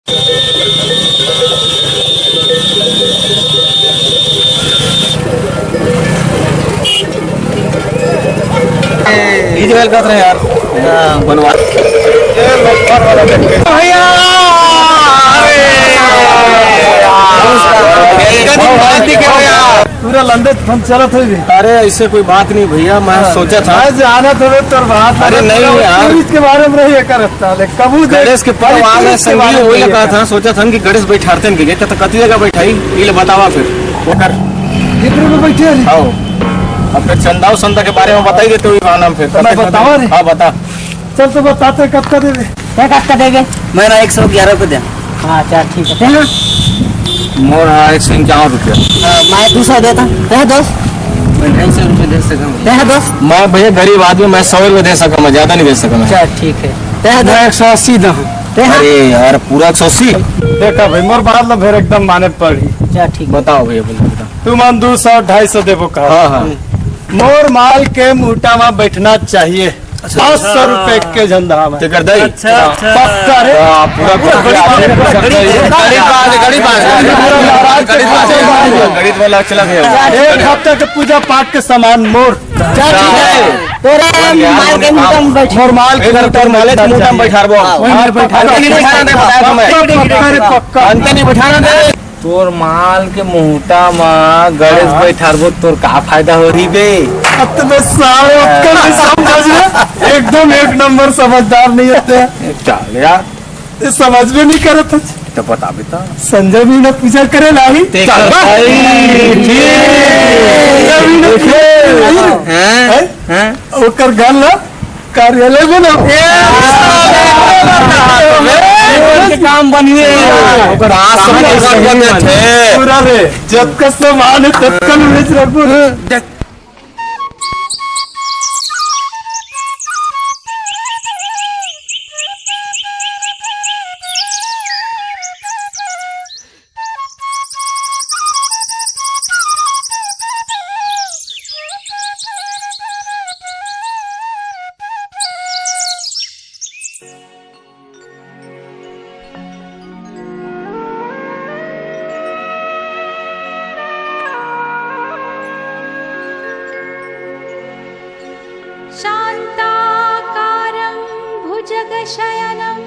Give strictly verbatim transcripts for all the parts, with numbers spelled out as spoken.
ई जगह कहत रहे यार, बनवा। भैया, अरे, पूरा लंदे हम चलत होई भी। अरे, ऐसे कोई बात नहीं भैया, मैं हाँ। सोचा था। मैं जानत हवे तोर बात, अरे, मैं नहीं तोर यार। पुलिस के बारे में रही एकर हफ्ता ले। कबू दे, गणेश के पर्व पुलिस आ गए, के संगी, बारे में वही रही लगा एकर। था, सोचा था कि गणेश बैठारते हैं कि तो कति जगह बैठाई, ये ले बतावा फिर। ओकर कितने में बैठे हैं? आओ। अब फिर चंदा और संदा के बारे में बताई देते हुए गाना में फिर। तो मैं बतावा रे। हाँ, बता। चल तो बताते कब का देवे? तैं कतका देबे? मैं ना एक सौ ग्यारह रुपये दे। हाँ, चल ठीक है। तैं ना? मोर हा एक सौ इक्यावन रुपया। हाँ, मैं दो सौ देता। तैं दस। मैं ढाई सौ रुपये दे सकता हूँ। तैं दस। मैं भैया गरीब आदमी, मैं सौ रुपये दे सकता हूँ, मैं ज्यादा नहीं दे सकता मैं। चल ठीक है। तैं दस। मैं एक सौ अस्सी दा। तैं हाँ। अरे यार, पूरा एक सौ अस्सी। देखा भाई, मोर बात ला फिर एकदम माने पड़ी। चल ठीक है। बताओ भैया, बोलो, बताओ। तुमन दो सौ, ढाई सौ देबो का? हाँ, हाँ। मोर माल के मुहूटा में बैठना चाहिए। अच्छा। पाँच सौ रुपए के झंडा में। तेकर दई? अच्छा, अच्छा। पक्का रे। हाँ, पूरा, पूरा गणित, गणित, गणित, गणित बात है, गणित बात है। गणित बात है। गणित वाला चला गया। एक हफ्ता के पूजा पाठ के सामान मोर। चल, ठीक है। तोरे माल के मुहूटा में बैठ। मोर माल के इधर तोर माले के मुहूटा में बैठारबो। हाँ। वहीं बैठारबो। अंतनी बैठारना दे, बताया तुम्हें। पक्का रे, पक्का। अंतनी बैठारना दे। तोर माल के मुहूटा म गणेश हाँ। बैठारबो, तोर का फायदा होही बे? अब तो बे सारे अक्कल नहीं समझ रहे। एकदम एक नंबर समझदार नहीं होते। चल यार। ये समझ में नहीं करत है। तो बता बेटा। संजय भी ना पूजा करे लाई। ते चल कर भाई। भाई, ठीक। संजय भी ना पूजा करे लाई। हैं? हैं? हैं? ओकर घर ला कार्यालय बना। ए, काम बनिए। ओकर आश्रम के घर बने थे। पूरा रे, जब का सामान है, तब का बेच रखो। शान्ताकारं भुजगशयनं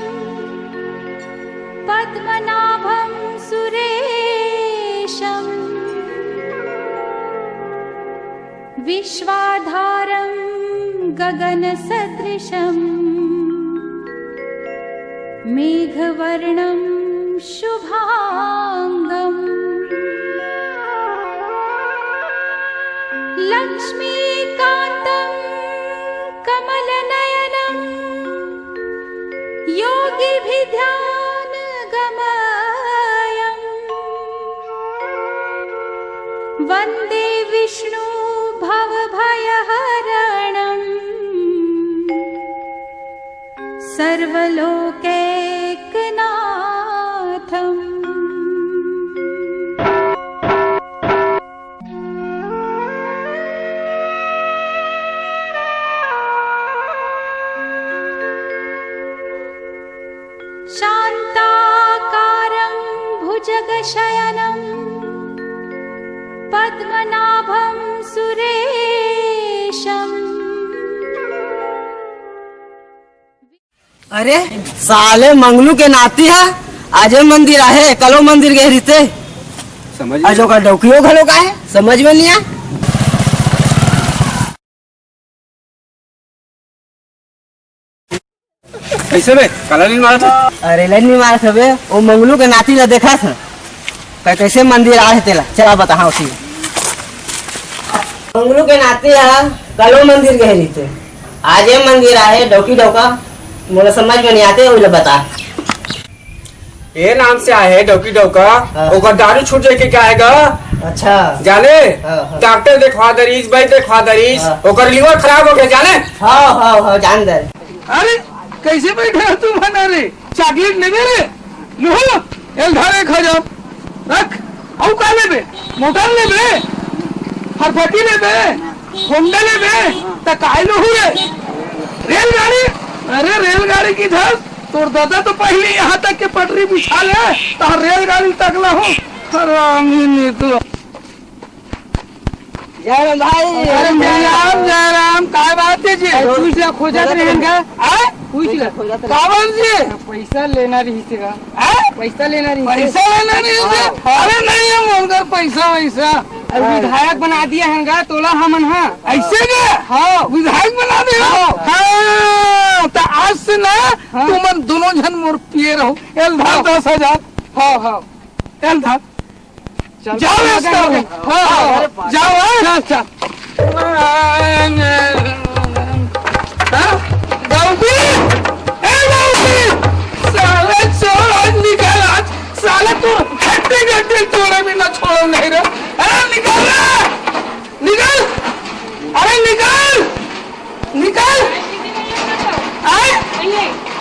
पद्मनाभं सुरेशम्। विश्वाधारं गगनसदृशं मेघवर्णं शुभांगम्। लक्ष्मीकान्तं कमलनयनं योगिभिर्ध्यानगम्यम्। वन्दे विष्णु भवभयहरणम् सर्वलोकैकनाथम्। शान्ताकारं भुजगशयनं पद्मनाभं सुरेशम्। अरे साले, मंगलू के नाती ह, आजे मंदिर आहे, कलो मंदिर गे रहिते। समझ आज ओकर डौकियो घलो का है, समझ में नहीं आए। कैसे बे? काला नहीं मारा था? अरे, लाइन नहीं मारा था बे, वो मंगलू के नाती ला देखा था। कै-, कैसे मंदिर आ रहे तेला? चला बता, हाँ, उसी। मंगलू के नाती ह, कलो मंदिर गे रहिते। आजे मंदिर आहे, डौकी डौका, मोला समझ में नहीं आते, ओला बता। ए नाम से आहे डौकी डौका, हाँ। ओकर दारू छूट जाए के का आएगा? अच्छा। जाने? हाँ, हाँ। डॉक्टर देखवा दरीस, वैद देखवा दरीस, हाँ। ओकर लिवर खराब हो गया, जाने? हाँ, हाँ, हाँ, जान दे। अरे, कैसे बैठे हो तुम, है ना रे? चॉकलेट लेबे रे? लो, एल धर एक हजार। रख। अउ का लेबे? मोटर लेबे? फरफटी लेबे? होंडा लेबे? त काय लोहू रे? रेलगाड़ी? अरे, रेलगाड़ी की धर। तोर दादा तो पहले यहाँ तक के पटरी बिछा ले, तहाँ रेलगाड़ी तक ला हो। हरामी नहीं तो। जय राम भाई। अरे जय राम, जय राम, काय बात है जी? अरे पूछ ला, खोजत रहे हैं का? आय? पूछ ला। काबर जी? पैसा लेना रहिस हे का? आय? पैसा लेना रहिस हे। पैसा लेना रहिस हे? हाँ। अरे नहीं, हम उनकर पैसा वैसा। अरे विधायक बना दिया है का तोला हमन हा? ऐसे का? हाँ। विधायक बना दे हो? हाँ। हाँ, तो आज से ना हाँ। तुमन दोनों झन मोर पिए रहो। एल धर हाँ। दस हजार। हाँ, हाँ। एल धर। चल, जाओ, चल, इसका चल। हो। हाँ, हाँ, जाओ, हाँ। चल, चल। हाँ? गौरी! ए, गौरी! साले चोर आज निकल, आज साले तू हड्डी गड्डी तोड़े भी ना छोड़ो नहीं रे। अरे निकल रे! निकल! अरे निकल! निकल। आय?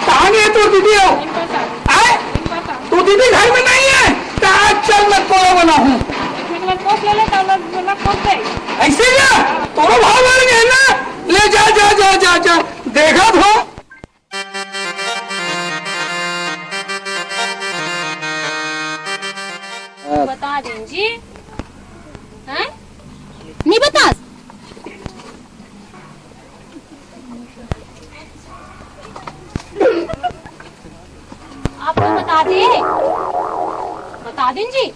कहाँ गए तोर दीदी हो? आय? तोर दीदी घर में नहीं है? तो आज चल मैं कोला बना हूँ। ऐसे क्या? तोरो भाव बढ़ गए ना? ले जा, जा, जा, जा, जा। देखा तो। बता दें जी। हैं? नहीं बता। आप तो बता दे, बता दें जी,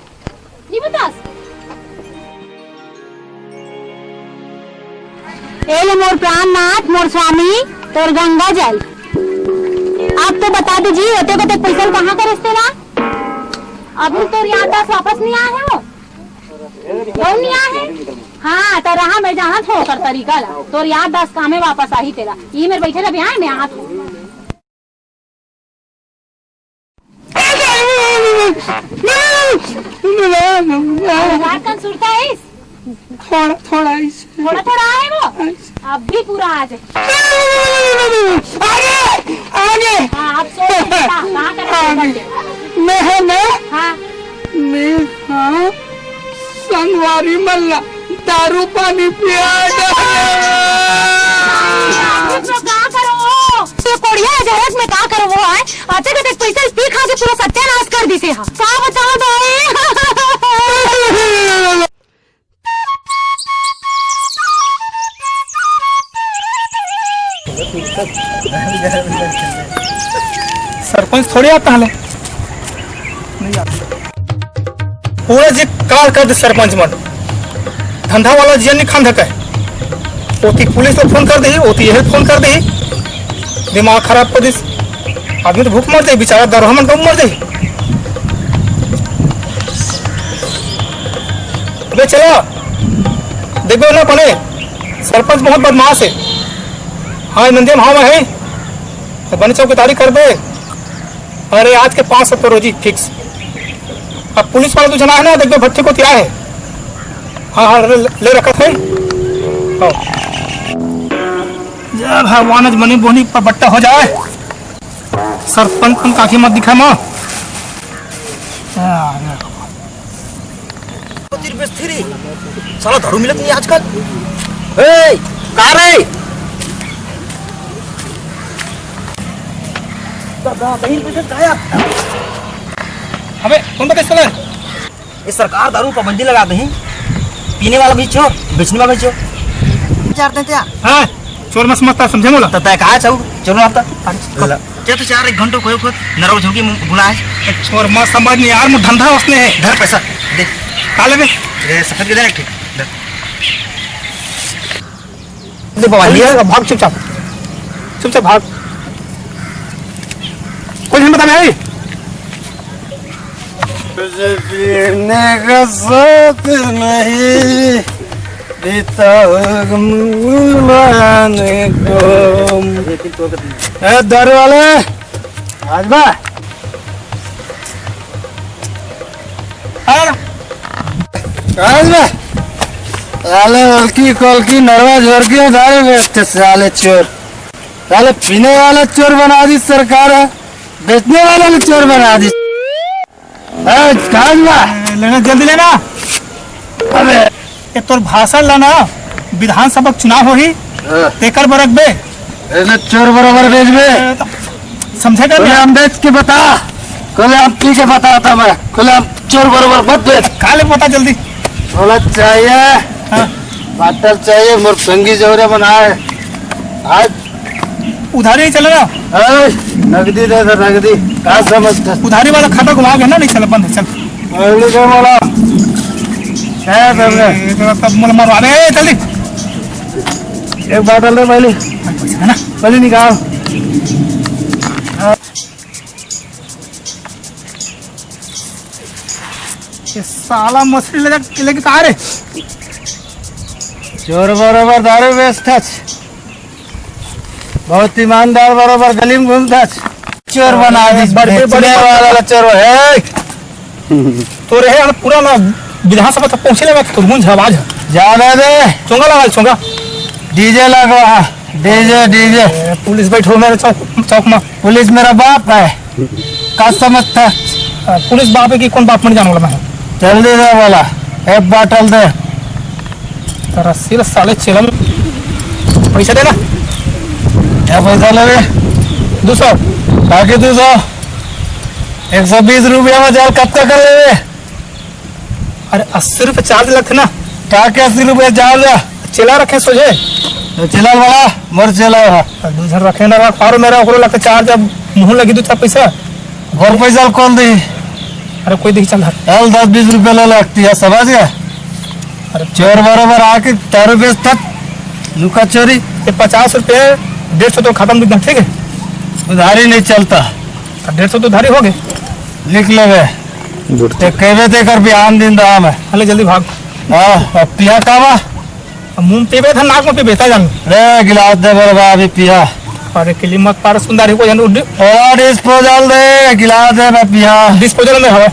नहीं बता। ए ले मोर प्राणनाथ, मोर स्वामी, तोर गंगा जल। आप तो बता दे जी, ओते को ते पैसा कहाँ करे तेला? अभी तोर याददाश्त वापस नहीं आया है वो? कौन नहीं आया है? हाँ, तो रहा मैं जहाँ थो कर तरीका ला, तोर याददाश्त कामे वापस आही तेला। ये मेरे बैठे रहे, यहाँ मैं हाथ रात कन सुरता है इस? थोड़ा, थोड़ा इस। थोड़ा, थोड़ा है वो? इस। अब भी पूरा आ जाए। आगे, आगे। हाँ, अब सोच ले, बेटा, कहाँ कर आगे। मैं है ना? हाँ। मैं, हाँ। संगवारी मन ला दारू पानी पिया डाले। तो का करो? तो कोड़िया जहज में का करो वो आय? आते के पैसा पी खा के पूरा सत्यानाश कर दिसे हा। का बताओ भाई? सरपंच थोड़ी आता हले। पूरा जे काल कर दे सरपंच मन। धंधा वाला जियन नहीं खान धके। ओती पुलिस ला फोन कर दे, ओती यही फोन कर दे। दिमाग खराब कर दिस। आदमी तो भूख मर जाए, बेचारा दरहा मन कब मर जाए। बे चला, देखो ना पने, सरपंच बहुत बदमाश है। हाँ, नंदिया भाव है, तो बने चौकीदारी कर दे। अरे, आज के पाँच सौ तो रोजी फिक्स। अब पुलिस वाला तो जना है ना, देखो भट्टी को क्या है। हाँ, हाँ, ले, ले रखा है। हाँ। जय भगवान, आज बनी बोनी पर बट्टा हो जाए। सरपंच तुम काकी मत दिखा माँ। तीर बेचती रही। साला दारू मिलत नहीं आजकल। ए, का रे? दादा, बहिन पैसे खाया। अबे, कौन बता इसका? ये सरकार दारू पाबंदी लगा दही। पीने वाला भी चोर, बेचने वाला भी चोर। चार देते हैं। हाँ, चोर मत समझता, समझे मोला? तो तय कहा चाहू, चलो आप तक। ला। क्या तो चार एक घंटों कोई खुद नरव झोंकी मु-, बुला है। ए, चोर मत समझ नहीं यार, मुझे धंधा उसने है। धर पैसा, दे। का लेबे? ये सफेद के दे ना, ठीक। धर। दे बवाल लिया। भाग चुपचाप, चुपचाप भाग। कोई नहीं बता भाई। तुझे पीने का साथ नहीं पीता हूँ मुसलमान को। ए, दारू वाले, आज बा। आज बा। साले हल्की कलकी नरवा झोरकी दारू बेचते साले चोर। साले पीने वाला चोर बना दी सरकार है, बेचने वाला भी चोर बना दी। ए, कहाँ गया? लेना, जल्दी लेना। अबे। ये तोर भाषण ला ना, विधानसभा के चुनाव होही, हाँ। तेकर बर रखबे। ए, ना चोर बराबर बेचबे। ए, तो समझे कर खुलेआम बेच के बता, खुलेआम पी के बताता मैं, खुलेआम चोर बरोबर मत बेच। खा ले पता जल्दी। बोला चाहिए, हाँ। बाटल चाहिए, मोर संगी जौरे बनाए। आज उधारी नहीं चले ना? ए, नगदी दे दे, नगदी। का समझता? उधारी वाला खाता घुमा गया ना, नहीं चले, बंद है, चल। पहले का बोला? क्या कर रहे? ए, तो तब मुल मारो। अरे, ए, जल्दी। एक बाटल दे पहले। है ना? पहले निकाल। ये साला मछली लेके, लेके कहाँ रे? चोर बरोबर दारू बेचथच, बहुत ईमानदार बरोबर गली में घूमथच। चोर बना दी, बड़े, बड़े, बेचने वाला ला चोर है। तो रहे यार, पूरा ना विधानसभा तक पहुँचे लगा, तो गुंज आवाज है। जाने दे। चोंगा लगा, चोंगा। डीजे लगवा, डीजे, डीजे। ए, पुलिस बैठो मेरे चौक, चौक में। पुलिस मेरा बाप है, का समझता? आ, पुलिस बाप है कि कौन बाप, मैं नहीं जानने वाला मैं। जल्दी दे बोला, एक बाटल दे। तेरा सिर साले चेला में पैसा देना। क्या पैसा लेवे? दो सौ। बाकी दो सौ। एक सौ बीस रुपया में जाल कब तक कर लेवे? अरे, अस्सी रुपये चार्ज लगथे ना। का के अस्सी रुपये चार्ज है? चेला रखे सोझे। तो चेला वाला, मोर चेला है। अब दू झन रखे ना रख, और मेरा ओकरो लगथे चार्ज, अब मुँह लगी दू चार पैसा। और पैसा कौन दी? अरे, कोई देखी चल धर। चल, दस बीस रुपये ले लगती है, समझ गया? अरे चोर बरोबर आके दारू बेचथच, लुका चोरी। ये पचास रुपये, डेढ़ सौ तो खत्म बिकना, ठीक है? उधारी नहीं चलता। अब डेढ़ सौ तो उधारी हो गए। लिख लेवे। ते कहबे ते कर बिहान दिन दाम है। अरे जल्दी भाग। हाँ, अब पिया का बा? अब मुंह में पीबे था, नाक में पीबे, ता जान। रे, गिलास दे बड़े बा, अभी पिया। अरे किली मत पार, सुंदर ही को जान उड्डी। अरे डिस्पोजल दे, गिलास दे, मैं पिया। डिस्पोजल में हवा।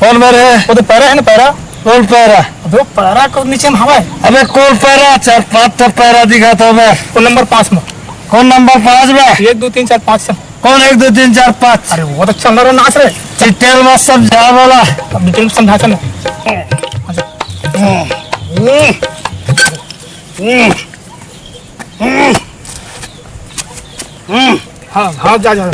कौन मेरे? वो तो पैरा है ना, पैरा। कौन पैरा? अबे वो पैरा को नीचे में हवा है। अबे कौन पैरा? चार पांच तो पैरा दिखा था मैं। वो नंबर पाँच में। कौन नंबर पाँच में? एक, दो, तीन, चार, पाँच से। कौन एक, दो, तीन, चार, पाँच? अरे वो तो चल रहा नाच रहे। डिटेल में समझा बोला। अब डिटेल में समझा चल। अच्छा। हाँ, हाँ, जा, जा।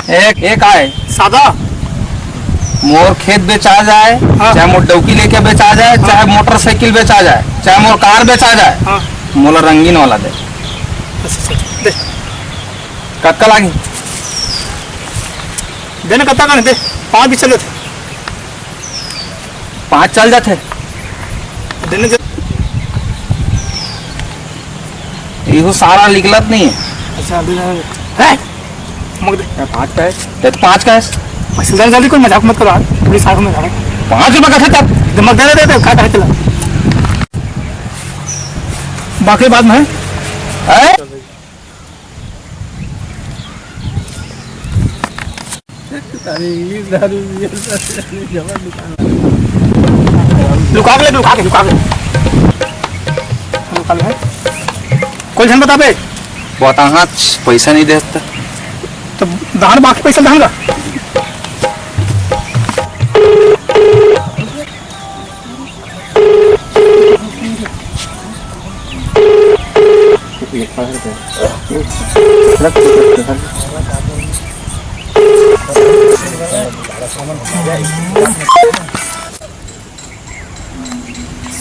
एक, एक आय। सादा। मोर खेत बेचा जाए, हाँ। चाहे मोर डौकी लेके बेचा जाए, हाँ। चाहे मोटरसाइकिल बेचा जाए, चाहे मोर कार बेचा जाए, हाँ। मोला रंगीन वाला दे। अच्छा, अच्छा, दे। कतका लागही? देना कतका का दे, पाँच भी चल जाथे। पाँच चल जाथे। देने जा। इहो सारा निकलत नहीं है। अच्छा, अभी ना। है? मग दे। क्या पाँच का है? ये तो पाँच का है। पैसे देने जल्दी, कोई मजाक मत करो यार। पूरी साइड में जाना। पाँच रुपए का था तब। दिमाग दे दे दे, खा खा चला। बाकी बाद में है। है? अरे, ये दारू, ये दारू, जमा दुकान। लुका के ले, लुका के, लुका के। लुका ले। कोई झन बता बे। बता, हाँ, पैसा नहीं देता। तो दान बाकी पैसा दान का?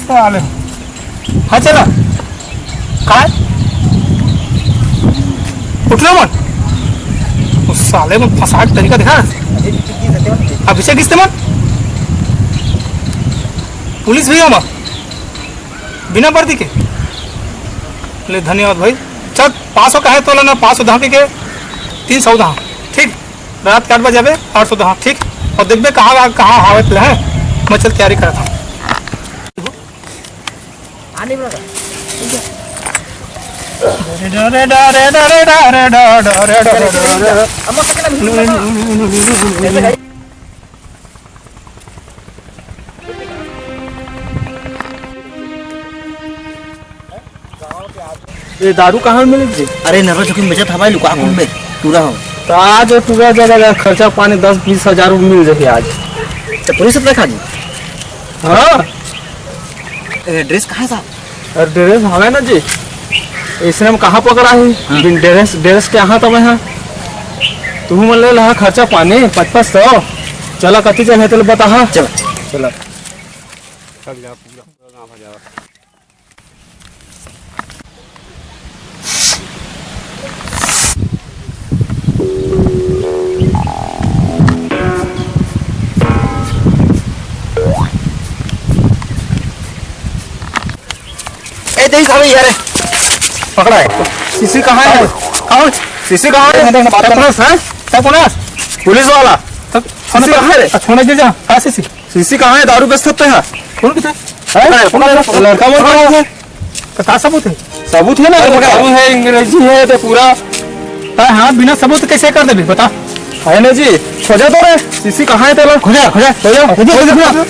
साले। हाँ, चला। काय? उठलो मन। उस साले में फंसाए के तरीका देखा। अभिषेक किस्ते मन। पुलिस भी हो मन। बिना वर्दी के। ले, धन्यवाद भाई। चल, पाँच सौ का है तो लेना, पाँच सौ धाके के, तीन सौ धाके। ठीक, रात के आठ बजे आबे, आठ सौ धाके, ठीक। और देखबे कहाँ, कहाँ हावत ले है, मैं चल तैयारी करत हूँ। ये दारू कहाँ मिले जी? अरे, नरवा चौकी में बेचत हवय, लुका कुन में। पूरा हो। तो आज पूरा जगह का खर्चा पानी दस बीस हजार रुपये मिल जाही आज। तो पूरी सब रखा जी। हाँ। ए, ड्रेस कहाँ है साहब? अरे ड्रेस हवे ना जी, इसने हम कहाँ पकड़ा ही? हाँ। बिन ड्रेस, ड्रेस के यहाँ तो मैं हाँ। तू मन ले ला खर्चा पानी पच पच सौ। चला कति जगह तेल बता हाँ। चला। चला। ए, देख साले यार, पकड़ा है। सीसी कहाँ है? कहाँ? सीसी कहाँ है? देख ना, बात करना है। कौन है? पुलिस वाला। तो सीसी कहाँ है रे? छोड़ दे जा। कहाँ सीसी? सीसी कहाँ है? दारू बेच सकते हैं? कौन किधर? हैं? पकड़, पकड़, पकड़। लड़का मन पकड़। तो का सबूत है? सबूत है ना, अरे, पकड़। दारू है, अंग्रेजी है, तो पूरा। हाँ, हाँ, बिना सबूत कैसे कर देबे, बता। है ना जी, खोजा तो रे, सीसी कहाँ है तेला? खोजा, खोजा, खोजा। खोजा, खोजा, खोजा।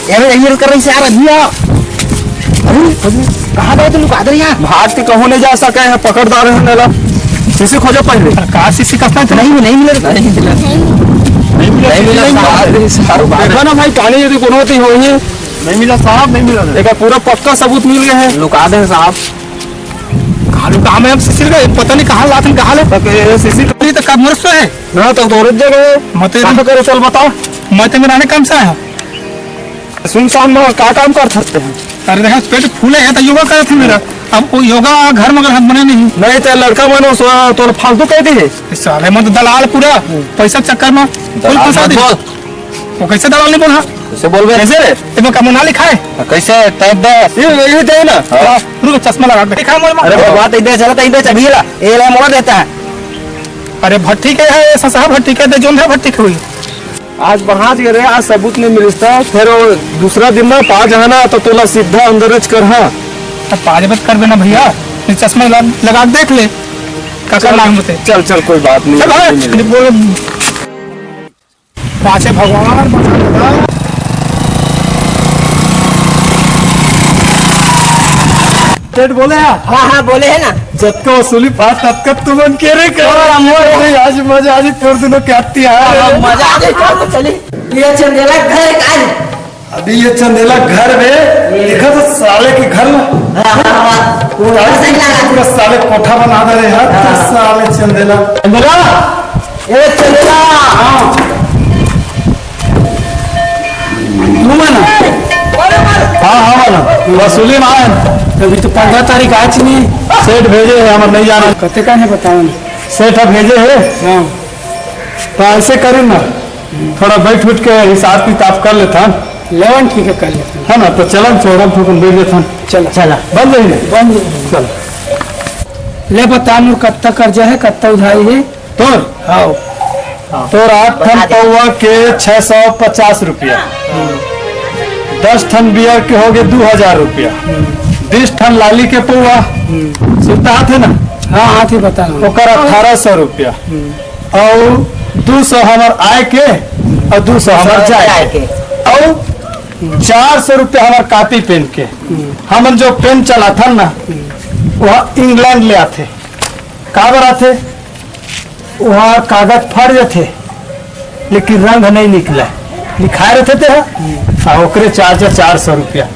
यार, ये कर रही से यार, अभी आ। अरे, कहाँ गए तुम लोग? आदर यहाँ। भाग के कहूँ नहीं जा सके हैं, पकड़दार है मेला। सीसी खोजो पहले। का सीसी का नहीं, नहीं मिला। नहीं मिला। नहीं मिला, नहीं मिला, सीसी नहीं मिला। साहब, साहब, देखो ना भाई, पानी यदि कोनो होती हो ये। नहीं मिला साहब, नहीं मिला। एक पूरा पक्का सबूत मिल गया है। लुका दे साहब। कहाँ लुका? मैं अब सीसी का पता नहीं कहाँ लात, कहाँ ले। तक ये सीसी ये तो कब मरस है? ना, तो औरत जगह है। मत कहाँ करे, चल बता। मैं तो मेरा काम से आया। सुनसान में का काम कर सकते हैं? अरे देखा, पेट फूले है तो योगा करे थे मेरा। अब वो योगा घर में अगर हाथ बने नहीं। नहीं तो लड़का मन उस, तोर फालतू कह दी है। इस साले मन तो दलाल पूरा हम्म। पैसा के चक्कर में फूल दलाल फंसा मत दी। बोल। वो कैसे दलाल नहीं बोला? कैसे बोलबे? कैसे रे? ते में का मुंह ना लिखा है? कैसे? टाइप दे। ये, ये दे ना। हाँ। रुक, चश्मा लगा के दिखा मोर में। अरे बाबा, तो इधर चला, तो इधर चबिए ला। ये ला मोड़ देता है। अरे भट्टी के है, ससहा भट्टी के दे, जोन है भट्टी के हुई। आज पहुंच गए रे, आज सबूत नहीं मिलता। फिर वो दूसरा दिन ना पा जाना तो तोला सीधा अंदर च कर। हाँ। अब पाँच बज कर देना भैया, ये चश्मा लगा, लगा के देख ले। का कर चल, नाम होते। चल, चल, कोई बात नहीं, चल भाई, नहीं मिलेगा। बोल। पाछे भगवान बचा लेता। सेठ बोले हैं? हाँ, हाँ, बोले है ना। जतका वसूली पास ततका तुमन के रे कर। हाँ, मोर। अरे, आज मजा आ जाए तोर दोनों के आती है। हाँ, मजा आ जाए, चल तो चली। ये चंदेला घर का है। अभी ये चंदेला घर में देखा तो साले के घर में। हाँ, हाँ, हाँ। वो आज सही लगा। पूरा साले कोठा बना दे रहे हैं, तो हाँ। साले चंदेला। चंदेला, ए चंदेला। हाँ। तू मन? हाँ, हाँ, मन। वसूली में आए। अभी तो पन्द्रह तारीख आज नहीं। सेठ भेजे है, हमर नहीं जाना। कते का है बताओ ना। सेठ अब भेजे है। हाँ। तो ऐसे करें ना, थोड़ा बैठ उठ के हिसाब किताब कर लेथन। लेवन ठीक है, कर लेथन। है ना, तो चलन चौरम फुकन बैठ लेथन। चला। चला। बन जाई ना? बन जाई। चल। ले बता मोर कत्ता कर्जा है, कत्ता उधारी है? तोर? हाँ। तोर आठ ठन पौवा के छह सौ पचास रुपया। हम्म। दस ठन बियर के हो गए दो हजार रुपया। हम्म। बीस ठन लाली के पौवा। हम्म। सुनता हाथ है ना? हाँ, हाथ ही बता ना। ओकर अठारह सौ रुपया। हम्म। अउ दू सौ हमर आय के, अउ दू सौ हमर जाय के। अउ चार सौ रुपया हमर कॉपी पेन के। हम्म। हमन जो पेन चलाथन ना, हम्म। वह इंग्लैंड ले आथे। काबर आथे? वह कागज फट जाथे, लेकिन रंग नहीं निकले। लिखाए रहथे ते ह, हम्म। आ ओकरे चार्ज चार सौ रुपया।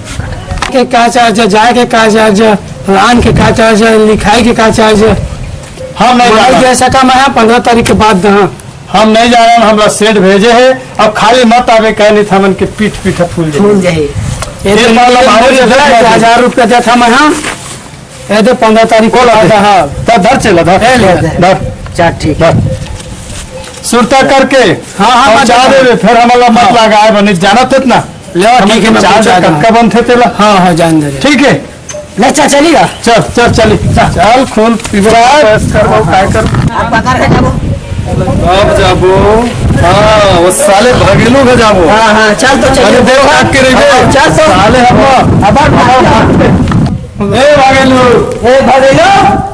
के का चार्ज, जाय के का चार्ज, लान के का चार्ज, लिखाई के का चार्ज? हम नहीं जानन। जैसा काम है, पन्द्रह तारीख के बाद दहा। हम नहीं जानन, हमरा सेठ भेजे है। अब खाली मत आवे, कहे नहीं था मन के पीठ पीठ फूल जाए। फूल जाए। ये ये तो मतलब हमारे मतलब हजार रुपया देता मैं, हाँ। ये तो पन्द्रह तारीख को बोला था। हाँ। तो धर चला, धर। ए, ले, ले। धर। चल, ठीक। धर। सुरता करके हाँ, हाँ, पहुंचा देवे, फिर हमला मत हाँ। लगाए, बने जानत हत ना। ले, हम ठीक है, मैं चार पहुंचा दूंगा। कक्का बनथे तेला। हाँ, हाँ, जान दे। ठीक है। ले, चल, चलिएगा। चल, चल, चली। चल। चल, खून पीबे, बस कर, वो काय कर। आप पकड़ के जाबो। अब जाबो। हाँ, वो साले भगेलू के जाबो। हाँ, हाँ, चल तो चलिए। अरे, देख, काट के रहिबे। हाँ, चल तो। साले हम। अब आप ए, भगेलू। ए, भगेलू।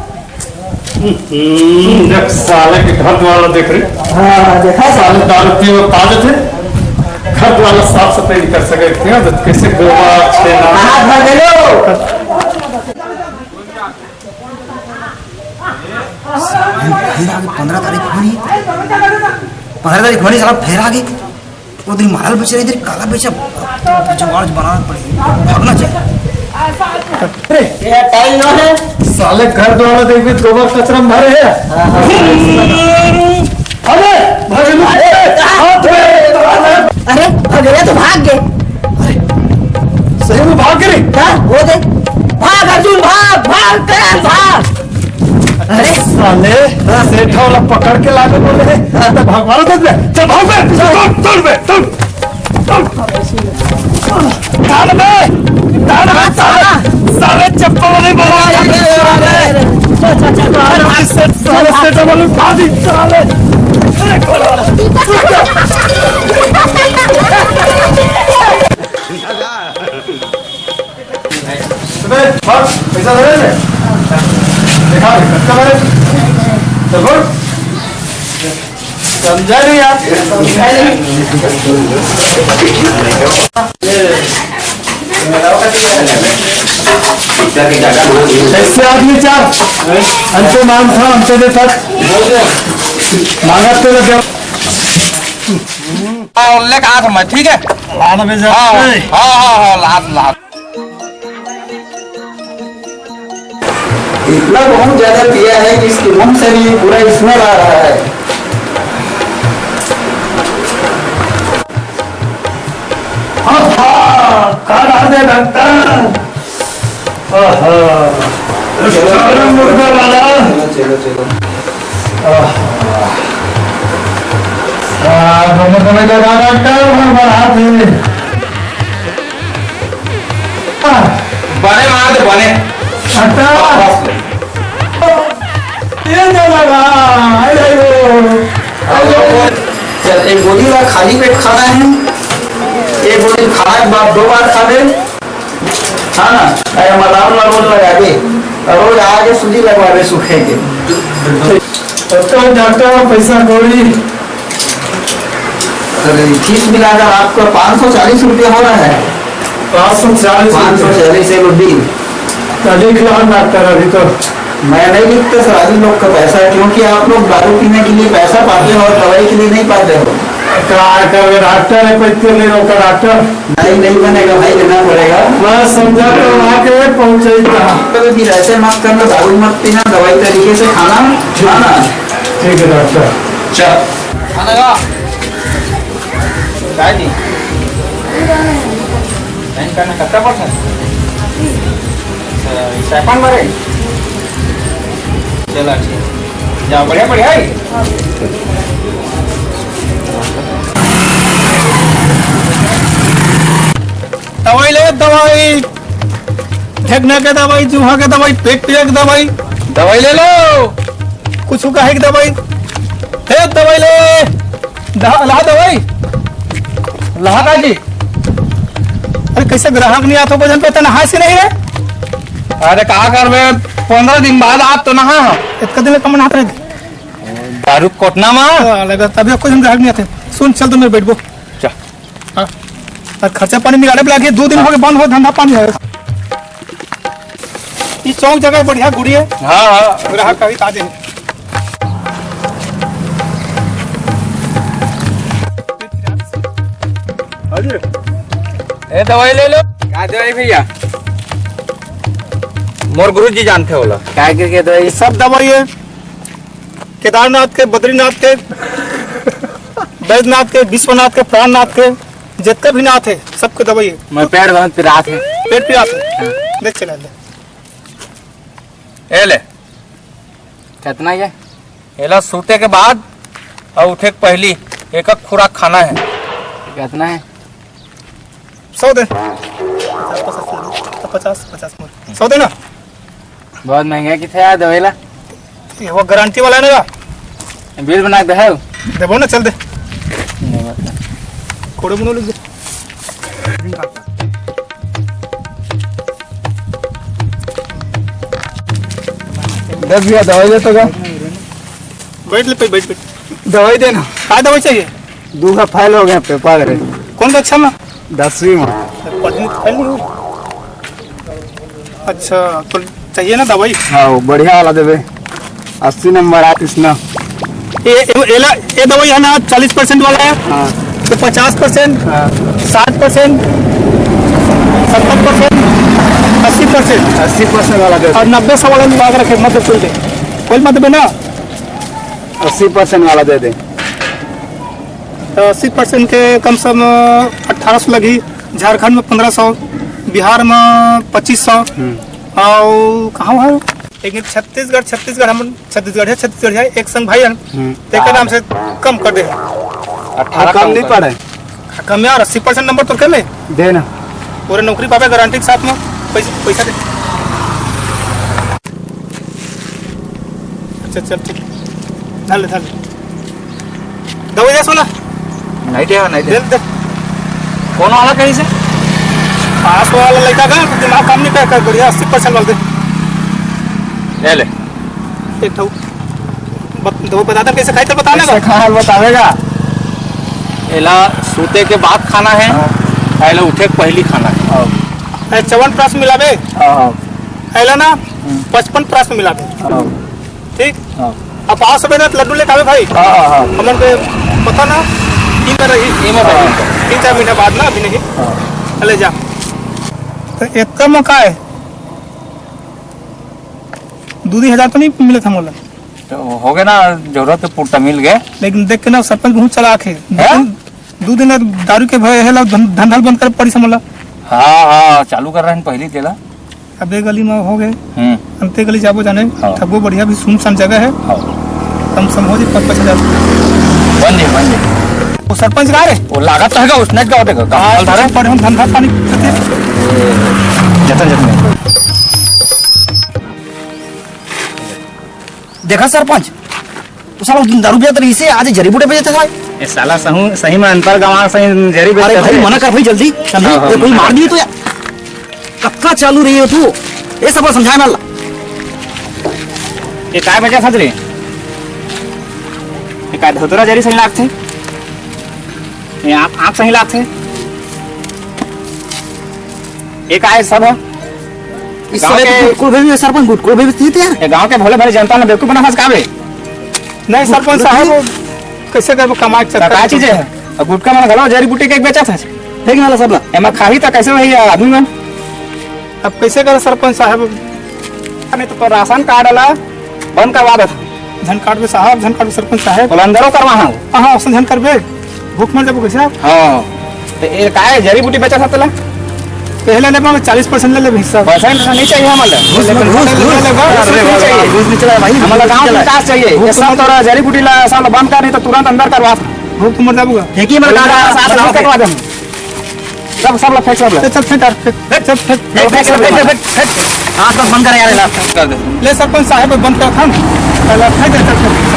हम्म, देख साले के घर द्वार देख रे। हाँ, देखा? साले दारू पीए में पा देथे। घर द्वार साफ सफाई नहीं कर सके, ठीक है? तो कैसे गोबर, छेना? हाँ, भगेलू। साले फेर आगे, पंद्रह तारीख होनी, पंद्रह तारीख होनी, साला फेर आगे। वो दिन मारल बेचे रही, इधर काला बेचा, जुगाड़ बनाना पड़ेगा, भागना चाहिए। अरे, ये टाइम ना है। साले घर द्वारा देखबे, गोबर कचरा में भरे है। अरे, भाग लो। अरे, अरे, भगेला तो भाग गए। सही में भाग गए? हाँ, वो दे। भाग अर्जुन, भाग, भाग, करण, भाग। अरे साले, सेठा वाला पकड़ के लाके बोले, "तो भगवान दे दे, चल भाग बे, दौड़, दौड़ बे, दौड़।" डाल बे, डाल बे, साले, साले चप्पल नहीं बना, साले, साले, साले, साले, साले, साले, अबे, बस, पैसा दे दे। देखा, खर्चा करे। चल, बोल। समझा नहीं यार। ऐसे आदमी चार, अंते मान था, अंते दे तक। मांगा तेरा जब। हाँ, उल्लेख आठ में, ठीक है? लाल में जा। हाँ, हाँ, हाँ, हाँ, लाल, लाल। इतना बहुत ज्यादा पिया है कि इसके मुंह से भी पूरा स्मेल आ रहा है। आहा, का डाल दे डॉक्टर? आहा, चलो, चलो, मुर्गा वाला। चलो, चलो, चलो। आहा। आ, दोनों दोनों का डॉक्टर, हमारा हाथ है। बने मार दे, बने। अच्छा। बस, बस। ये ना लगा, अरे वो। चल, एक गोली ला, खाली पेट खाना है। एक गोली खाए के बाद दो बार खा दे। हाँ ना, अरे मदाम ला रोज लगा दे। और रोज आगे सूजी लगवा दे सूखे के। तो डॉक्टर पैसा कौड़ी। अरे, फीस मिलाकर आपका पाँच सौ चालीस रुपया हो रहा है। पाँच सौ चालीस रुपया। पाँच सौ चालीस, चलो, डील। तो लिख लो डॉक्टर, अभी तो। मैं नहीं लिखता सर, अभी लोग का पैसा है, क्योंकि आप लोग दारू पीने के लिए पैसा पाते हो और दवाई के लिए नहीं पाते हो। का करबे डॉक्टर है, कोई तेल नहीं रोका डॉक्टर। नहीं, नहीं बनेगा भाई, लेना पड़ेगा। मैं समझा तो वहाँ के पहुँचे ही था। कभी भी ऐसे मत करना, दारू मत पीना, दवाई तरीके से खाना, खाना। ठीक है डॉक्टर। चल। खाना खा। काय जी? बैंक करना कत्ता पड़ता? अच्छा, ये सैपन मारे? चला, ठीक। जा, बढ़िया, बढ़िया है। दवाई ले, दवाई। ठेकना के दवाई, चूहा के दवाई, पेट पिया के दवाई। दवाई ले लो। कुछ का है कि दवाई? हे, दवाई ले। दहा, लहा दवाई। लहा का जी? अरे, कैसे ग्राहक नहीं आता, वजन पे तो नहाए से नहीं है? अरे, का करबे, पंद्रह दिन बाद आप तो नहा। इतना दिन कम नहाते रहे। दारू कोटना मा। हाँ, लगा, तभी कोई हम ग्राहक नहीं आते। सुन, चल तो मेरे बैठबो। जा। हाँ। और खर्चा पानी निकाले पे लागे, दो दिन हो गए बंद हो, धंधा पानी है। ये चौक जगह बढ़िया गुड़ी है। हाँ, हाँ। ग्राहक कभी ताजे हैं। ए, दवाई ले लो। का दवाई भैया? मोर गुरु जी जानते होला। काय के, के दवाई? सब दवाई है। केदारनाथ के, बद्रीनाथ के, बैजनाथ के, विश्वनाथ के, प्राणनाथ के, जितने भी नाथ है, सबके दवाई है। मैं पेट बहुत पिरात है। पेट पिरात है? हाँ। ले चला ले। ए ले। कितना ये? एला सूते के बाद और उठे के पहली एक एक खुराक खाना है। कितना है? सौ दे। पचास, पचास, पचास, पचास मोर। सौ दे ना। बहुत महंगा किथे यार दवाई ला। ये वो गारंटी वाला है ना? बिल बना के दे है। देबो ना, चल दे। कोड़े मुनो लिख दे। दस भैया दवाई दे तो का? बैठ ले, बैठ, बैठ। दवाई देना। का दवाई चाहिए? दू का फेल हो गया पेपर रे। कौन कक्षा में? दसवीं में। पढ़ने तो फेल नहीं हुई। अच्छा, तो चाहिए ना दवाई? हाँ, वो बढ़िया वाला देवे। अस्सी नंबर आतिस ना। ये, ये, ये ला-, ये दवाई है ना, चालीस परसेंट वाला है, हाँ। तो पचास परसेंट, हाँ। साठ परसेंट, सत्तर परसेंट, अस्सी परसेंट। अस्सी परसेंट वाला दे दे। और नब्बे सौ वाला लगा के रखे, मत खोल दे, खोल मत देना। अस्सी परसेंट वाला दे दे। तो अस्सी परसेंट के कम से कम अठारह सौ लगी, झारखंड में पन्द्रह सौ, बिहार में पच्चीस सौ, हम्म। और कहाँ है? लेकिन छत्तीसगढ़, छत्तीसगढ़, हम छत्तीसगढ़ है, छत्तीसगढ़ है, एक संग भाई है, हम्म। तेकर नाम से कम कर दे। अठारह कम कम नहीं कर। पड़े। कम यार, अस्सी परसेंट नंबर तो कर ले। दे ना। पूरे नौकरी पावे गारंटी के साथ में। पैसा, पैसा दे। अच्छा, चल, ठीक। धर ले, धर ले। दवाई दे सोला। नहीं दे, नहीं दे। दे, दे। कौन वाला कहीं से? पास वाला लड़का का दिमाग काम नहीं कर, कर बढ़िया अस्सी परसेंट वाला दे। ले ले। एक ठो बत-, दो बता दे, कैसे खाई तो बता ना। कैसे खाना बतावेगा? एला सूते के बाद खाना है, हाँ। एला उठे के पहली खाना है। हाँ। ए, चौवन प्राश मिलाबे। हाँ, हाँ। एला ना, हम्म। पचपन प्राश मिलाबे। हाँ। ठीक? हाँ। अब आओ सबे ना, लड्डू लेके आवे भाई। हाँ, हाँ, हाँ। हमन के पता ना, ई में रही। ई में रही। हाँ। तीन चार महीना बाद ना, अभी नहीं। हाँ। चले जा। तो एक कम का है? दू, दू हजार तो नहीं मिले था मोला। तो हो गए ना, जरूरत तो पूरता मिल गए। लेकिन देख के ना, सरपंच बहुत चालाक है। हैं? दू दिन, दू दिन दारू के भय है ला, धन-, धंधा बंद कर पड़ी समझ ला। हाँ, हाँ, चालू कर रहे हैं पहले तेला। अबे गली में हो गए। हम्म। अंते गली जाबो जाने, हाँ। ठगबो बढ़िया भी सुनसान जगह है। हाँ। कम सम हो जी पाँच, पाँच हजार। बन जाए, बन जाए। वो सरपंच कहाँ रे? वो लागत तो हैगा, उसने क्या होतेगा? काम हाँ, चल रहा है। पड़े हम धंधा पानी करते। जतन, जतन। देखा सरपंच, तो साला उस दिन दारू बेचत रही से, आज जड़ी बूटी बेचत है। ये साला सहू-, सही में अंतर गंवा सही जड़ी अरे बेचत भाई, है। मना कर भाई जल्दी, समझे? हाँ, हाँ, ये कोई मना मार कर। दिए तो यार, कक्का चालू रही हो तू, ये सब समझाए मला। ये काय बेचत हस रे? ये काय धोतरा जरी सही लागथे? ये आँख, आँख सही लागथे? ये काय सब है? इस गाँव समय के तो गुटकुल भी, सरपंच गुटकुल भी बेचती है यार। ये गाँव के भोले भाले जनता ने बेवकूफ बना हस का बे? नहीं सरपंच साहब, वो कैसे करबो, कमाए के तो चक्कर का में। चीज है? अब गुटखा मन घलो जड़ी बूटी के बेचत है। फेंक वाला सब ला। एमा खाही त कैसे होही आदमी मन? अब कैसे करे सरपंच साहब? नहीं तो राशन कार्ड ला बंद करवा देत हन। झन काटबे साहब, झन काटबे सरपंच साहब। बोला अंदरो करवा हाँ। हाँ, हाँ, असन झन करबे। भूख मर जाबो कैसे? हाँ। तो ये काय जड़ी बूटी बेचत हस तेला? पहले ले पावे चालीस परसेंट ले ले हिस्सा। परसेंट नहीं चाहिए हमला। घूस, लेकिन घूस, पहले घूस। ले लेगा। घूस नहीं चाहिए। घूस नहीं चला भाई। हमला गाँव के विकास चाहिए। ये सब तोरा जड़ी बूटी ला साला बंद कर, नहीं तो तुरंत अंदर करवा। भूख तो मर जाबूगा। फेंकी मर गाड़ा, साथ साथ करवा दे। सब, सब ला फेंक, सब ला। चल, चल, फेंक, फेंक, चल, फेंक, फेंक, फेंक, फेंक, फेंक, फेंक। आस पास बंद कर यार, ला। कर दे। ले सरपंच साहब, बंद कर, थाम। चल, फेंक दे, चल, फेंक।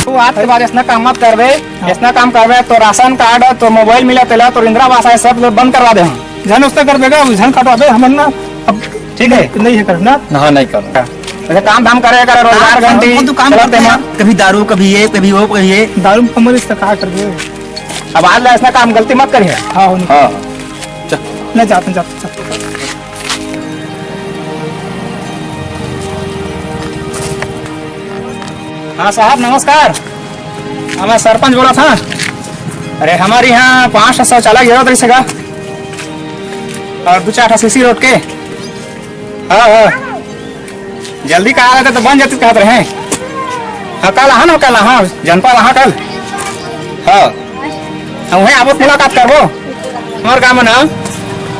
तू आज के बाद ऐसना काम मत करबे, हाँ। ऐसना काम करबे तो राशन कार्ड, तो मोबाइल मिला तेला, तो इंदिरा आवास है, सब बंद करवा दे हम। झन उसने कर देगा, झन काटवा दे, हमन ना अब ठीक है। नहीं है करना। हाँ, नहीं करूँगा। वैसे काम धाम करे, करे, रोजगार हाँ, घंटी वो तो काम चलाते करते हैं। हैं। कभी दारू, कभी ये, कभी वो, कभी ये। दारू में कमर इसका कहा कर दे। अब आज ला ऐसा काम गलती मत करिए। हाँ, हो नहीं। हाँ। चल। नहीं, जाते, जाते, जाते। हाँ साहब, नमस्कार। हाँ, मैं सरपंच बोला था। अरे, हमारे यहाँ पाँच ठो शौचालय जरूरत रही सका, और दो चार ठो सीसी रोड के। हाँ, हाँ। जल्दी कहा रहता तो बन जाती कहत रहे। हाँ, कल आहा ना, कल आहा, जनपद आहा कल। हाँ। हम वहीं आबो, मुलाकात करबो। हमार गाँव में ना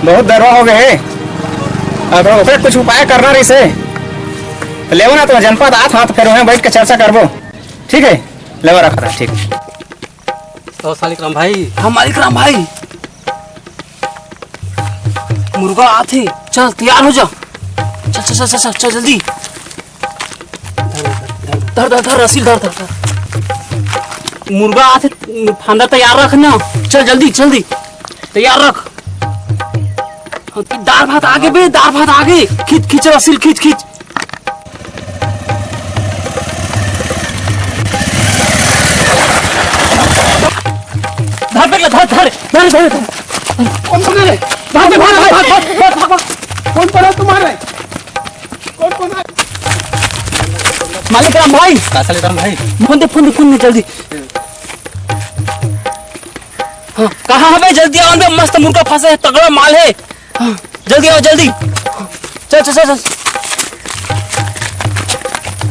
बहुत दरवा हो गए है। अगर ओकरे कुछ उपाय करना रही से, तो लेवो ना, तो जनपद आत हाथ फिर वहीं बैठ के चर्चा करबो। ठीक है, लेवो रखा था, ठीक है। तो मालिक राम भाई। हाँ, मालिक राम भाई। मुर्गा आथे, चल तैयार हो जा। चल, चल, चल, चल, चल, जल्दी। धर, धर, धर, रसील धर, धर, धर। मुर्गा आथे, फांदा तैयार रख ना। चल जल्दी, जल्दी। तैयार रख। हाँ, दार भात आगे बे, दार भात आगे। खींच, खींच रसील, खींच, खींच। धर, धर, धर, धर, धर, धर, धर। कौन पकड़ है? भाग, भाग, भाग, भाग, भाग, भाग, भाग। कौन पकड़ा तुम्हारे? मालिक राम भाई। का साले राम भाई? फोन दे, फोन दे, फोन दे जल्दी। हाँ, कहाँ हवे? जल्दी आवन बे, मस्त मुर्गा फंसा है, तगड़ा माल है। हाँ, जल्दी आओ, जल्दी। चल, चल, चल, चल।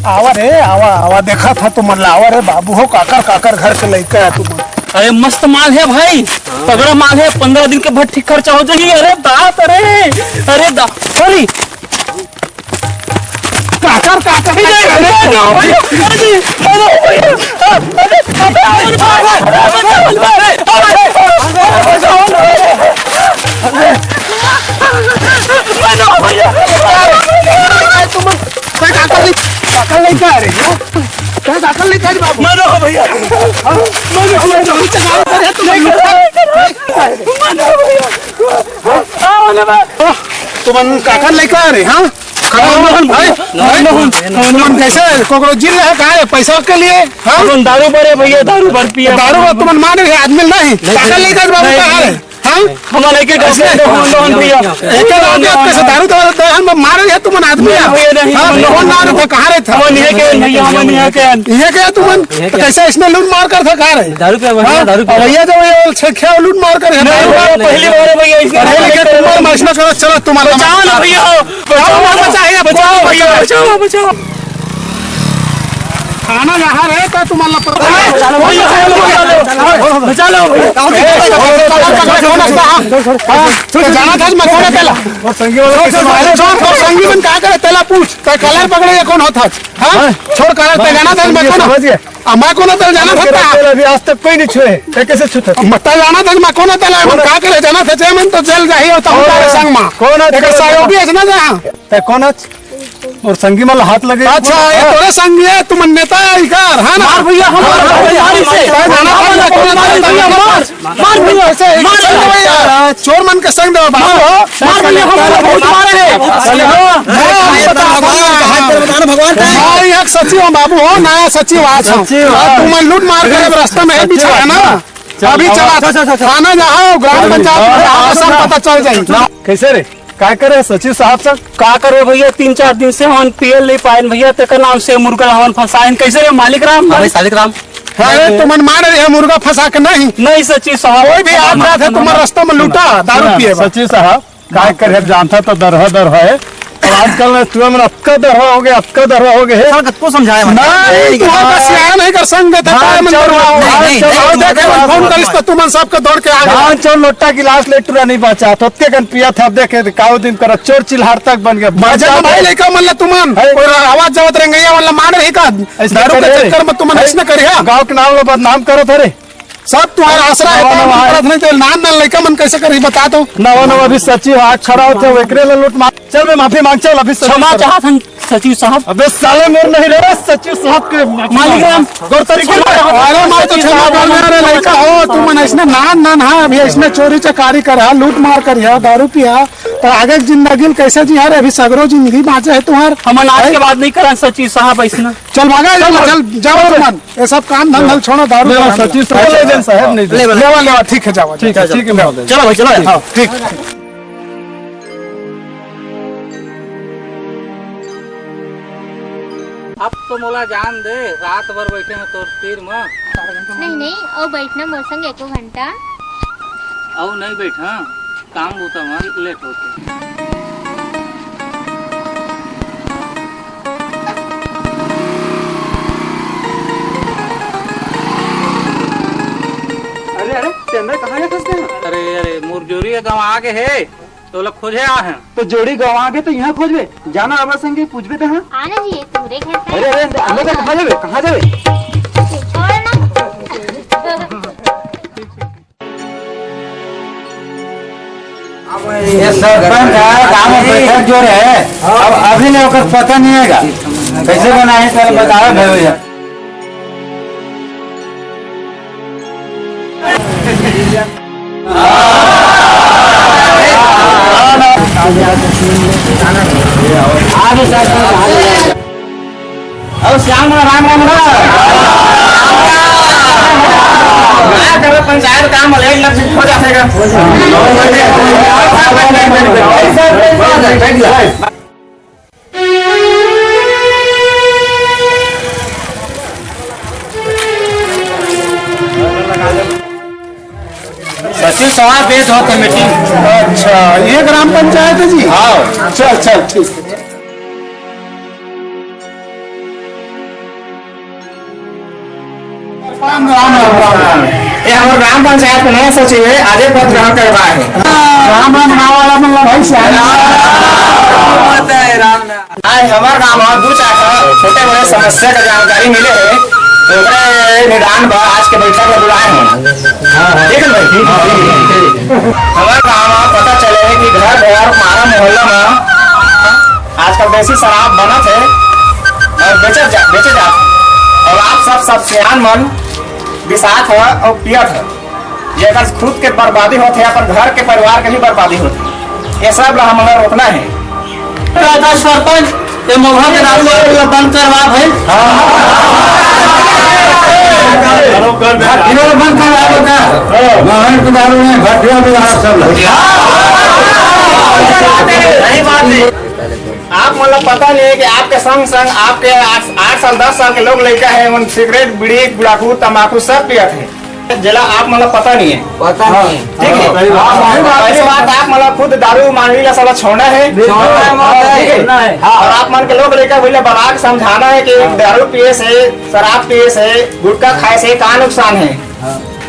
आवा रे, आवा, आवा, देखा था तुमन ला, आवा रे बाबू हो, काकर, काकर घर के लइका है तुमन। अरे मस्त माल है भाई, तगड़ा माल है, पंद्रह दिन के भट्टी खर्चा हो जाही। अरे दांत, अरे, अरे दा-, अरे। काकर, काकर, अरे, काकर। अरे, अरे, अरे, अरे, तुम कोई काकर नहीं, काकर नहीं कह रहे हो? क्या काकर नहीं कह रहे बाबू? मनो भैया। हाँ? मनो भैया, तुम चढ़ाई करे, तुम नहीं कर रहे। मनो भैया। आओ ना बा। तुमन काकर लेकर आ रहे, हाँ? काकर मोहन भाई, भाई, तुमन कैसे कोकरो जिल रहे, कहाँ है? पैसा के लिए, हाँ? अपन दारू भरे भैया, दारू भर पिए। दारू भर तुमन माने रहे, आदमी नहीं। काकर लेकर बाबू कहाँ है? हाँ? हमन एके ऐसे? डॉक्टर मोहन भैया। एके डॉक्टर कैसे दारू दवा दे? हम मारे रहे तुमन आदमी नहीं है। भैया, नहीं, हाँ, नहीं। मोहन ना रहे, कहाँ रहे था? हमन इहे के भैया, हमन इहे के। इहे के तुमन? तो कैसे इसने लूट मार कर था, कहाँ रहे? दारू पे भैया, हाँ? दारू पे। भैया तो ये छे-, खे लूट मार कर है। नहीं भैया, पहली बार है भैया, इसने पढ़े लिखे तुम और मसला करो, चलो तुम्हारा बचाओ ना भैया, बचाओ ना, बचाओ, बचाओ भैया, बचाओ, बचाओ। थाना जहाँ रहे तो तुम्हारा लफड़ा। बचा लो, बचा लो, बचा लो। तो जाना था मैं कौन है तेला? और संगी वाला कैसे मारे? छोड़, तो संगी मन का करे तेला पूछ। तो कलर पकड़े ये कौन होता? हाँ? छोड़ कलर पे जाना था मैं कौन? समझ गया। आ, मैं कौन है तेला जाना था? तेला अभी आज तक कोई नहीं छुए। ते कैसे छूता? मत जाना था मैं कौन है तेला? मैं का करे जाना था? जय मन तो जेल जाही और तब कौन तारे है? संग माँ। कौन है? एक सहयोगी है ना जहाँ। ते कौन है? और संगी मन ला हाथ लगे। अच्छा, ये तोरे संगी है, तुमन नेता है इकर, है ना? मार भैया, हम मार, मार, मार इसे। मार, मार, मार, मार, मार, मार, मार भैया, मार, मार भैया। चोर मन के संग देवा बाबू हो। मार भैया, हम बहुत मारे हैं। मैं अभी बता, भगवान का हाथ कर बताना, भगवान का। मैं एक सचिव हूँ बाबू हो, नया सचिव आज हूँ। सचिव। तुमन लूट मार करे रास्ता में है, बिछा है ना? अभी चला, चल, चल, चल, चल। थाना जाओ, ग्राम पंचायत में जाओ, सब पता चल जाए। कैसे रे? काय करे सचिव साहब से? का करे भैया, तीन चार दिन से हमन पियल नहीं पाएन भैया, तेकर नाम से मुर्गा हमन फंसाएन। कैसे रे मालिक राम? हाँ भाई, सालिक राम। अरे, तुमन मार रहे हैं मुर्गा फंसा के नहीं? नहीं सचिव साहब। कोई भी आप रहा था, तुम्हारा रास्ता में लूटा, दारू पिए बा। सचिव साहब, काय करे, अब जानता तो दरहा दरहा है। अब आजकल में तुम अतका दरहा हो गए, अतका दरहा हो गए है। साला कतको समझाए मन। नहीं, तू हमका सियान है कर संग देता है, मन दरहा हो। नहीं, नहीं, नहीं, आओ, देख, नहीं, फोन करिस तो तुमन सबके दौड़ के आ गए। गाँव चोर लोटा गिलास ले टूरा नहीं बचा, तो ओतके कन पिया था, अब देखे, काऊ दिन करा, चोर चिल्हार तक बन गया। मजा तो भाई लइका मन ला तुमन, है। कोई आवाज जावत रंगैया वाला मार रही का? ऐसे दारू के करे। चक्कर में तुमन है। ऐसने करिहा। गाँव के नाम ला बदनाम करत हरे। सब तुम्हारा आसरा है, नवा, तो नवा हम है। करत नहीं, तो नान नान लइका मन कैसे करी, बता दो। नवा, नवा अभी सचिव हाथ खड़ा होते, वो एकरे ला लूट मार। चल बे, माफी मांग, चल, अभी सचिव क्षमा साहब। चाहत हन सचिव साहब। अबे साले, मेरे नहीं रे, सचिव साहब के माफी मालिक मांग। राम। गौर तरीके से। अरे, मैं तो क्षमा कर दे, अरे लइका हो, तुमन ऐसने नान नान, हाँ, अभी ऐसने चोरी चकारी कर, हाँ, लूट मार कर, हाँ, दारू पिया, तो आगे के जिंदगी में कैसे जी, हाँ रे, अभी सगरो जिंदगी बाँचे है तुम्हार। हमन आज के बाद नहीं करन सचिव साहब ऐसना। चल भागा, चल, चल, जाओ तुमन। ये सब काम धंधा छोड़ो, दारू ले, पीना। सचिव साहब, ले, ले, साहब, नहीं दे। लेवा, लेवा, ठीक है, जाओ, ठीक है, जाओ। ठीक है, महोदय। चलो भाई, चलो। हाँ, ठीक। अब तो मोला जान दे, रात भर बैठे हैं तोर तीर में। नहीं, नहीं, अउ बैठना मोर संग एको घंटा। अउ नहीं बैठा। काम बूता म लेट होथे। अरे, अरे, चंदा कहाँ जाथस तें? अरे, अरे, मोर जोरी ह गंवा गे हे, तोला खोजे आ हन। त जोरी गंवा गे त इहाँ खोजबे? जाना आबा संगे पूछबे त हाँ। आना जी, ये तुम्हरे घर का अरे, अरे, अंदर जा, कहाँ जाबे? कहाँ जाबे? छोड़ ना। ये सरपंच है, गांव में बैठक जो रहे, अब अभी ले ओकर पता नहीं है का? कैसे बनाए, चल बतावे भाई भैया। अउ श्याम राम राम राम। का करबे, पंचायत काम अलग अलग हो जाथे गा। बैठ जा। सवा बेच होते मीटिंग। अच्छा, ये ग्राम पंचायत है जी? हाँ। चल, चल, ठीक है। राम, राम, राम, राम। ये हमर ग्राम पंचायत के नया सचिव है, आजे पद ग्रहण करवाए है। राम, राम, नाम वाला मन ला भाई से। राम, राम। आज हमर गांव में दू चार ठो छोटे बड़े समस्या के जानकारी मिले है, तो ओकरे निदान बर आज के बैठक में बुलाए हैं। ठीक है भाई? हमर गांव में पता चले है कि घर घर, मारा मोहल्ला में आजकल देसी शराब बनत है और बेचत जा, बेचे जात है, और आप सब, सब सियान मन बिसात है और पियत है। ये अगर खुद के बर्बादी होत है, अपन घर के, परिवार के भी बर्बादी होत है। ये सब ला हमला रोकना है। दादा सरपंच, ये महुआ के दारू वाले ला बंद करवा भाई। भट्टियों ला बंद करवा दो का? बाहर के दारू में भट्टियों में दारू सब लगे। सही बात है। आप मतलब पता नहीं है कि आपके संग संग आपके आठ, आठ साल, दस साल के लोग लइका है, उन सिगरेट, बीड़ी, गुड़ाखू, तंबाकू सब पियत है। जेला आप मतलब पता नहीं है। पता नहीं है। ठीक है। हाँ, सही बात, पहली बात आप मतलब खुद दारू मांडी ला साला छोड़ना है। छोड़ना है, हाँ, ठीक है। छोड़ना है। हाँ, और आप मन के लोग लइका भैया बना के समझाना है कि दारू पिए से, शराब पिए से, गुटखा खाए से का नुकसान है।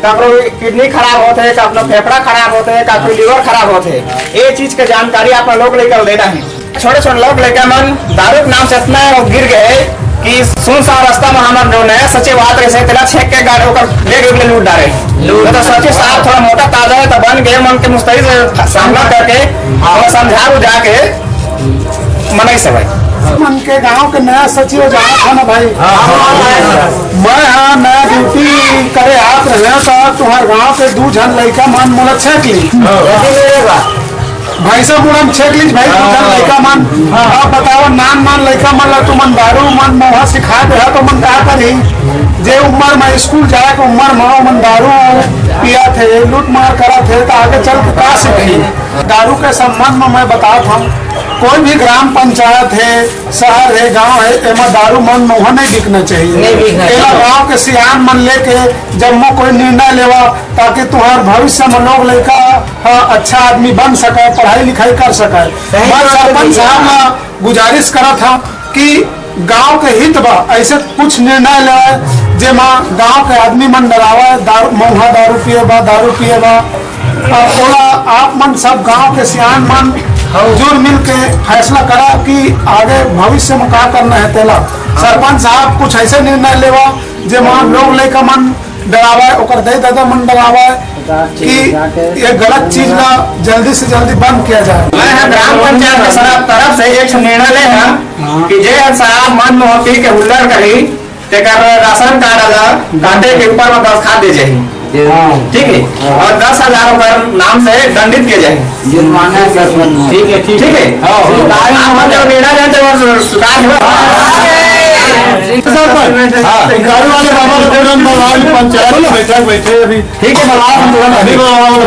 ककरो किडनी खराब होत है, ककरो फेफड़ा खराब होत है, ककरो लिवर खराब होत है। ये चीज के जानकारी आप लोग लइका देना है। छोटे छोटे लोग लइका मन दारू के नाम से इतना गिर गए कि सुनसान रास्ता में हमर जो नया सचिव आत रहे से तेला छेक के गाड़ी ओकर ले गए, लूट डारे। लूट तो, तो सचिव साहब थोड़ा मोटा ताजा है, तो बन गए मन के मुस्तैद से सामना करके और समझा बुझा के मनई सब है। मन के गांव के नया सचिव जाना था ना भाई। मैं हाँ नया ड्यूटी करे आत रहे तो तुम्हारे गांव के दू झन लइका मन मोला छेक ली। भैंसा मुड़ा में छेक लीज भाई, दू झन लइका मन। अब बताओ, नान नान लइका मन ला तुमन दारू मन महुआ सिखा दे हा, तो मन का करी? जे उम्र में स्कूल जाए के उम्र में मन दारू पिया थे, लूट मार करा थे, तो आगे चल के का सीखी? दारू के संबंध में मैं बतात हूँ, कोई भी ग्राम पंचायत है, शहर है, गांव है, एमा दारू मन महुआ नहीं बिकना चाहिए। नहीं बिकना एला चाहिए। गांव के सियान मन लेके जब मैं कोई निर्णय लेवा, ताकि तुम्हार भविष्य में लोग लइका ह अच्छा आदमी बन सके, पढ़ाई लिखाई कर सके। सही मैं बात है सरपंच भैया। साहब ला गुजारिश करत हूँ कि गांव के हित बा, ऐसे कुछ निर्णय लेवे जेमा गांव के आदमी मन डरावे, दारू, महुआ दारू पिए बा, दारू पिए बा। अब ओला आप मन सब गांव के सियान मन जुड़ मिल के फैसला करा कि आगे भविष्य में का करना है तेला। सरपंच साहब कुछ ऐसे निर्णय लेवा जेमा लोग लइका मन डरावे, ओकर दाई ददा मन डरावे कि ये गलत चीज ला जल्दी से जल्दी बंद किया जाए। मैं ह ग्राम पंचायत के तरफ, तरफ से एक ठो निर्णय ले हन कि जे ह शराब मन महुआ पी के हुल्लड़ करही, तेकर राशन कार्ड ला काटे के ऊपर में दस्तखत दे जाही। ठीक है, और दस हजार ओकर नाम से दंडित किया जाए। जुर्माना दस हजार। ठीक है, ठीक है। हाँ, हाँ। आप मन जब निर्णय लेते हो, स्वीकार है। सरपंच, हाँ। गाड़ी वाले बाबा को तुरंत बुलाओ, पंचायत में बैठक बैठे अभी। ठीक है, बुलाओ, हम तुरंत अभी बुलाओ।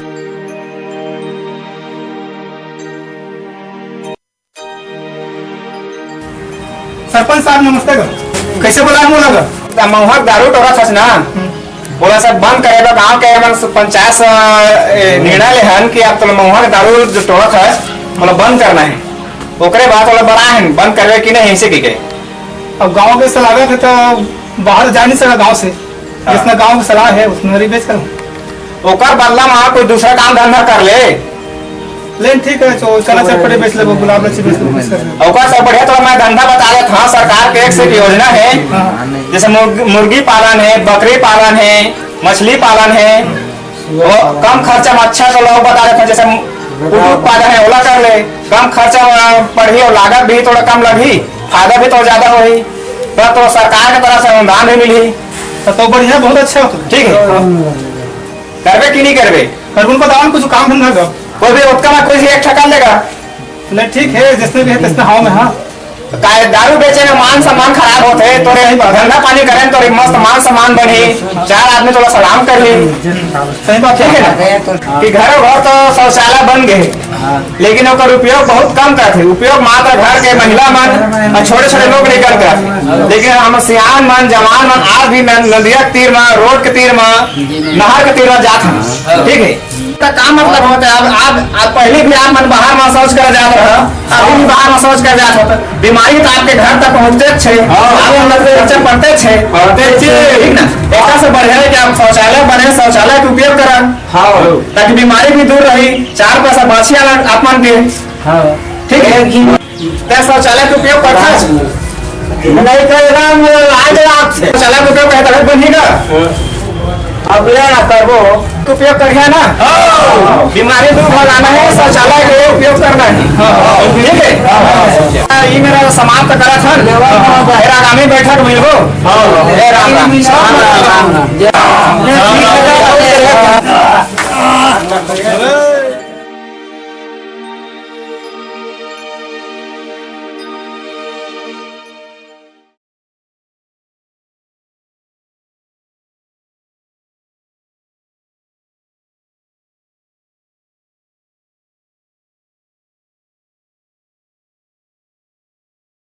सरपंच साहब, नमस्ते गा। कैसे बोला हम लोग? त महुआ के दारू टोरत हस ना, ओला सब बंद करे बर गांव के हमन पंचायत से, ए, निर्णय ले हन कि अब तो महुआ के दारू जो टोरत हस, ओला बंद करना है। ओकरे बाद ओला बड़ा है, बंद करवे कि नहीं, ऐसे की के। अब गांव के सलाह है तो बाहर जा नहीं सका गांव से। हाँ। जितना गांव में सलाह है, उसमें रिबेच करो। ओकर बदला में कोई दूसरा काम धंधा कर ले। लेकिन ठीक है, तो चना चटपटी बेच लेबो, गुलाब लस्सी बेच लेबो, कुछ कर लेबो। ओकर से बढ़िया तो मैं धंधा बता देत हूँ, सरकार के एक से एक योजना है, हाँ। जैसे मुर्ग-, मुर्गी पालन है, बकरी पालन है, मछली पालन है, वो कम खर्चा में अच्छा तो लोग बता देत हूँ, जैसे कुक्कुट पालन है, ओला कर ले, कम खर्चा में पड़ही और लागत भी थोड़ा कम लगही, फायदा भी तो ज्यादा होही, पर तो सरकार के तरफ से अनुदान भी मिलही। तो, तो बढ़िया, बहुत अच्छा होता है। ठीक है। करबे कि नहीं करबे? पर उनको दान कुछ काम धंधा का। कोई भी ओतका में कोई एक ठका लेगा। नहीं, ठीक है, जिसने भी है, किसने हवा में, हाँ। काय दारू बेचे में मान सम्मान खराब होते, तोरे सही बात है। धंधा पानी करे में तोरे मस्त मान सम्मान बढ़ी, चार आदमी तोला सलाम करही। सही बात ठीक है है। ना? कि घरों घर तो शौचालय बन गए, लेकिन ओकर उपयोग बहुत कम करथे। उपयोग मात्र घर के महिला मन और छोटे-छोटे लोग नहीं करथे। लेकिन हम सियान मन, जवान मन आज भी न-, नदिया के तीर म, रोड के तीर म, नहर के तीर म जात हन। ठीक है, त का मतलब होत हे? अब, अब, अब पहले भी आप मन बाहर में शौच करे जात रहा, अभी भी बाहर में शौच करे जात होत, बीमारी तो आपके घर तक पहुँचते छे, हाँ। आप मन के बच्चे पढ़ते छे, पढ़ते छे। ठीक ना? एकर से बढ़िया हे कि आप शौचालय बने, शौचालय के उपयोग करा, हाँ। ताकि बीमारी भी दूर रही, चार पैसा बाँची आप मन के। हाँ। ठीक हे। ते शौचालय के उपयोग करथस? नहीं करेगा, हम आज रात से। शौचालय के उपयोग करता है, बनी का? अब ले ना करबो। उपयोग करिया ना? हाँ। बीमारी दूर भगाना हे, शौचालय के उपयोग करना हे। ठीक हे? हाँ, ये मेर समाप्त करत हन। फिर आगामी बैठक मिलबो। हे राम राम।